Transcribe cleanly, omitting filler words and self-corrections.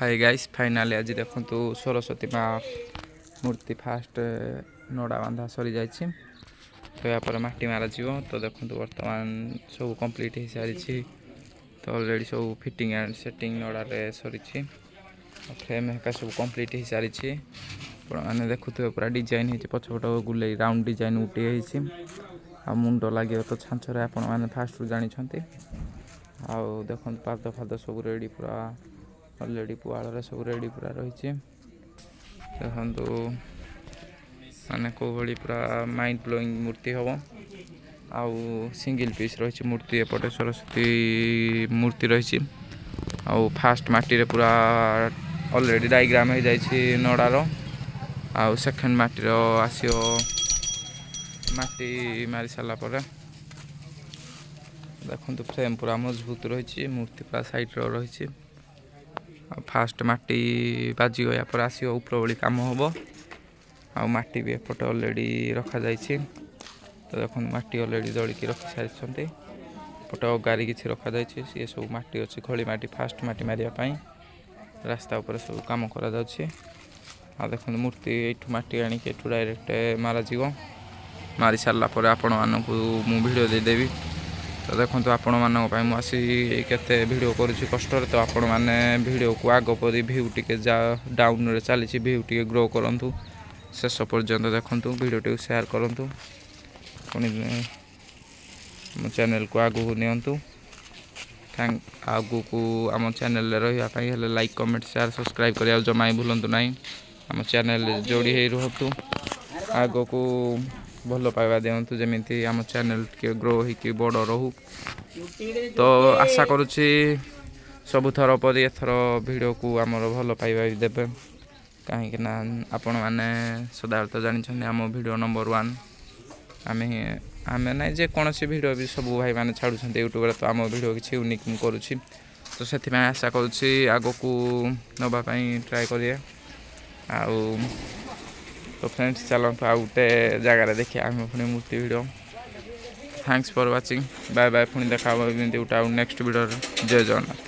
High guys, finally ଆଜି ଦେଖନ୍ତୁ, ସରସ୍ୱତୀ ମା ମୂର୍ତ୍ତି ଫାଷ୍ଟ ନଡ଼ା ବାନ୍ଧା ସରିଯାଇଛି। ତ ଏହାପରେ ମାଟି ମାରାଯିବ। ତ ଦେଖନ୍ତୁ, ବର୍ତ୍ତମାନ ସବୁ କମ୍ପ୍ଲିଟ୍ ହେଇସାରିଛି। ତ ଅଲରେଡ଼ି ସବୁ ଫିଟିଂ ଆଣ୍ଡ ସେଟିଂ ନଡ଼ାରେ ସରିଛି ଆଉ ଫ୍ରେମ୍ ହେକା ସବୁ କମ୍ପ୍ଲିଟ୍ ହେଇସାରିଛି। ଆପଣମାନେ ଦେଖୁଥିବେ, ପୁରା ଡିଜାଇନ୍ ହେଇଛି। ପଛପଟ ଗୁଲେଇ ରାଉଣ୍ଡ ଡିଜାଇନ୍ ଗୋଟିଏ ହେଇଛି ଆଉ ମୁଣ୍ଡ ଲାଗିବ ତ ଛାଞ୍ଚରେ, ଆପଣମାନେ ଫାଷ୍ଟରୁ ଜାଣିଛନ୍ତି। ଆଉ ଦେଖନ୍ତୁ, ପାଦ ଫାଦ ସବୁ ରେଡ଼ି ପୁରା। ଅଲରେଡ଼ି ପୁଆଳରେ ସବୁ ରେଡ଼ି ପୁରା ରହିଛି। ଦେଖନ୍ତୁ, ମାନେ କେଉଁଭଳି ପୁରା ମାଇଣ୍ଡ ବ୍ଲୋଇଂ ମୂର୍ତ୍ତି ହେବ। ଆଉ ସିଙ୍ଗିଲ୍ ପିସ୍ ରହିଛି ମୂର୍ତ୍ତି। ଏପଟେ ସରସ୍ୱତୀ ମୂର୍ତ୍ତି ରହିଛି ଆଉ ଫାଷ୍ଟ ମାଟିରେ ପୁରା ଅଲରେଡ଼ି ଡାଇଗ୍ରାମ ହେଇଯାଇଛି ନଡ଼ାର। ଆଉ ସେକେଣ୍ଡ ମାଟିର ଆସିବ। ମାଟି ମାରି ସାରିଲା ପରେ ଦେଖନ୍ତୁ, ଫ୍ରେମ୍ ପୁରା ମଜବୁତ ରହିଛି, ମୂର୍ତ୍ତି ପୁରା ସାଇଡ଼୍ର ରହିଛି। ଆଉ ଫାଷ୍ଟ ମାଟି ବାଜିଗଲା ପରେ ଆସିବ ଉପରଓଳି କାମ ହେବ। ଆଉ ମାଟି ବି ଏପଟେ ଅଲରେଡ଼ି ରଖାଯାଇଛି। ତ ଦେଖନ୍ତୁ, ମାଟି ଅଲରେଡ଼ି ଦଳିକି ରଖି ସାରିଛନ୍ତି। ଏପଟେ ଅଗାରି କିଛି ରଖାଯାଇଛି। ସିଏ ସବୁ ମାଟି ଅଛି, ଖଳି ମାଟି, ଫାଷ୍ଟ ମାଟି ମାରିବା ପାଇଁ ରାସ୍ତା ଉପରେ ସବୁ କାମ କରାଯାଉଛି। ଆଉ ଦେଖନ୍ତୁ, ମୂର୍ତ୍ତି ଏଇଠୁ ମାଟି ଆଣିକି ଏଠୁ ଡାଇରେକ୍ଟ ମାରାଯିବ। ମାରି ସାରିଲା ପରେ ଆପଣମାନଙ୍କୁ ମୁଁ ଭିଡ଼ିଓ ଦେଇଦେବି। ତ ଦେଖନ୍ତୁ, ଆପଣମାନଙ୍କ ପାଇଁ ମୁଁ ଆସି କେତେ ଭିଡ଼ିଓ କରୁଛି କଷ୍ଟରେ। ତ ଆପଣମାନେ ଭିଡ଼ିଓକୁ ଆଗ ପରି ଭିଉ ଟିକେ ଯା ଡାଉନରେ ଚାଲିଛି, ଭିଉ ଟିକେ ଗ୍ରୋ କରନ୍ତୁ, ଶେଷ ପର୍ଯ୍ୟନ୍ତ ଦେଖନ୍ତୁ, ଭିଡ଼ିଓଟିକୁ ସେୟାର କରନ୍ତୁ, ପୁଣି ଆମ ଚ୍ୟାନେଲକୁ ଆଗକୁ ନିଅନ୍ତୁ। Thank ଆଗକୁ ଆମ ଚ୍ୟାନେଲରେ ରହିବା ପାଇଁ ହେଲେ ଲାଇକ୍, କମେଣ୍ଟ, ସେୟାର, ସବସ୍କ୍ରାଇବ୍ କରିବାକୁ ଜମା ବି ଭୁଲନ୍ତୁ ନାହିଁ। ଆମ ଚ୍ୟାନେଲରେ ଯୋଡ଼ି ହେଇ ରୁହନ୍ତୁ, ଆଗକୁ ଭଲ ପାଇବା ଦିଅନ୍ତୁ, ଯେମିତି ଆମ ଚ୍ୟାନେଲ ଟିକେ ଗ୍ରୋ ହେଇକି ବଡ଼ ରହୁ। ତ ଆଶା କରୁଛି, ସବୁଥର ପରି ଏଥର ଭିଡ଼ିଓକୁ ଆମର ଭଲ ପାଇବା ବି ଦେବେ, କାହିଁକି ନା ଆପଣମାନେ ସଦାବେଳେ ତ ଜାଣିଛନ୍ତି, ଆମ ଭିଡ଼ିଓ ନମ୍ବର ୱାନ୍। ଆମେ ନାଇଁ, ଯେକୌଣସି ଭିଡ଼ିଓ ବି ସବୁ ଭାଇମାନେ ଛାଡ଼ୁଛନ୍ତି ୟୁଟ୍ୟୁବରେ, ତ ଆମ ଭିଡ଼ିଓ କିଛି ୟୁନିକ୍ ମୁଁ କରୁଛି। ତ ସେଥିପାଇଁ ଆଶା କରୁଛି, ଆଗକୁ ନେବା ପାଇଁ ଟ୍ରାଏ କରିବେ। ଆଉ ତ ଫ୍ରେଣ୍ଡସ୍, ଚାଲନ୍ତୁ ଆଉ ଗୋଟେ ଜାଗାରେ ଦେଖିବା ଆମେ ପୁଣି ମୂର୍ତ୍ତି video. Thanks for watching, bye bye. ପୁଣି ଦେଖା ହେବ ଏମିତି ଗୋଟେ ଆଉ ନେକ୍ସଟ ଭିଡ଼ିଓରେ। ଜୟ ଜଗନ୍ନାଥ।